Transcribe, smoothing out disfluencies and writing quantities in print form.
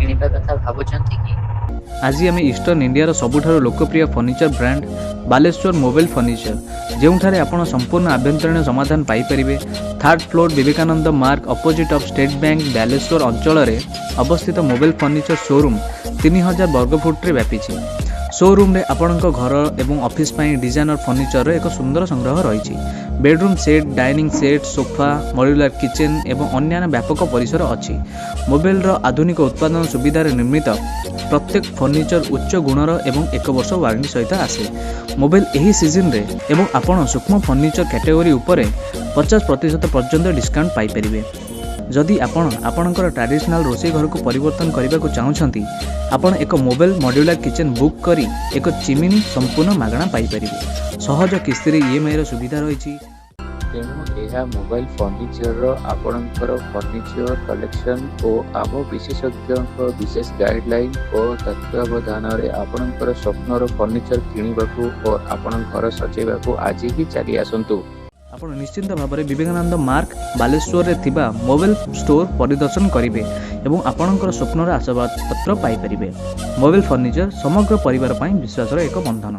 କିଣିବା କଥା ଭାବୁଛନ୍ତି କି? ଆଜି ଆମେ ଇଷ୍ଟର୍ଣ୍ଣ ଇଣ୍ଡିଆର ସବୁଠାରୁ ଲୋକପ୍ରିୟ ଫର୍ଣ୍ଣିଚର ବ୍ରାଣ୍ଡ ବାଲେଶ୍ୱର ମୋବେଲ ଫର୍ଣ୍ଣିଚର, ଯେଉଁଠାରେ ଆପଣ ସମ୍ପୂର୍ଣ୍ଣ ଆଭ୍ୟନ୍ତରୀଣ ସମାଧାନ ପାଇପାରିବେ। Third floor, Vivekananda Marg, opposite of state bank, Baleswar ଅଞ୍ଚଳରେ ଅବସ୍ଥିତ ମୋବେଲ ଫର୍ଣ୍ଣିଚର ସୋରୁମ୍ 3000 ବର୍ଗଫୁଟରେ ବ୍ୟାପିଛି। ସୋରୁମ୍ରେ ଆପଣଙ୍କ ଘର ଏବଂ ଅଫିସ୍ ପାଇଁ ଡିଜାଇନର ଫର୍ଣ୍ଣିଚରର ଏକ ସୁନ୍ଦର ସଂଗ୍ରହ ରହିଛି। Bedroom set, dining set, sofa, modular kitchen ଏବଂ ଅନ୍ୟାନ୍ୟ ବ୍ୟାପକ ପରିସର ଅଛି। ମୋବେଲର ଆଧୁନିକ ଉତ୍ପାଦନ ସୁବିଧାରେ ନିର୍ମିତ ପ୍ରତ୍ୟେକ ଫର୍ଣ୍ଣିଚର ଉଚ୍ଚ ଗୁଣର ଏବଂ ଏକ ବର୍ଷ ୱାରେଣ୍ଟି ସହିତ ଆସେ। ମୋବେଲ ଏହି ସିଜନରେ ଏବଂ ଆପଣ ସୂକ୍ଷ୍ମ ଫର୍ଣ୍ଣିଚର କ୍ୟାଟେଗୋରୀ ଉପରେ 50% ପର୍ଯ୍ୟନ୍ତ ଡିସ୍କାଉଣ୍ଟ ପାଇପାରିବେ। ଯଦି ଆପଣ ଆପଣଙ୍କର ଟ୍ରାଡିସନାଲ ରୋଷେଇ ଘରକୁ ପରିବର୍ତ୍ତନ କରିବାକୁ ଚାହୁଁଛନ୍ତି, ଆପଣ ଏକ ମୋବେଲ ମଡ୍ୟୁଲାର କିଚେନ୍ ବୁକ୍ କରି ଏକ ଚିମିନି ସମ୍ପୂର୍ଣ୍ଣ ମାଗଣା ପାଇପାରିବେ। ସହଜ କିସ୍ତିରେ ଇଏମ୍ଆଇର ସୁବିଧା ରହିଛି। ତେଣୁ ଏହା ମୋବାଇଲ ଫର୍ଣ୍ଣିଚରର ଆପଣଙ୍କର ଫର୍ଣ୍ଣିଚର କଲେକ୍ସନ ଓ ଆମ ବିଶେଷଜ୍ଞଙ୍କ ବିଶେଷ ଗାଇଡଲାଇନ ଓ ତତ୍ତ୍ୱାବଧାନରେ ଆପଣଙ୍କର ସ୍ୱପ୍ନର ଫର୍ଣ୍ଣିଚର କିଣିବାକୁ ଓ ଆପଣଙ୍କ ଘର ସଜେଇବାକୁ ଆଜି ହିଁ ଚାଲି ଆସନ୍ତୁ। ଆପଣ ନିଶ୍ଚିନ୍ତ ଭାବରେ ବିବେକାନନ୍ଦ ମାର୍ଗ, ବାଲେଶ୍ୱରରେ ଥିବା ମୋବେଲ ଷ୍ଟୋର ପରିଦର୍ଶନ କରିବେ ଏବଂ ଆପଣଙ୍କର ସ୍ୱପ୍ନର ଆସବାବପତ୍ର ପାଇପାରିବେ। ମୋବେଲ ଫର୍ଣ୍ଣିଚର, ସମଗ୍ର ପରିବାର ପାଇଁ ବିଶ୍ୱାସର ଏକ ବନ୍ଧନ।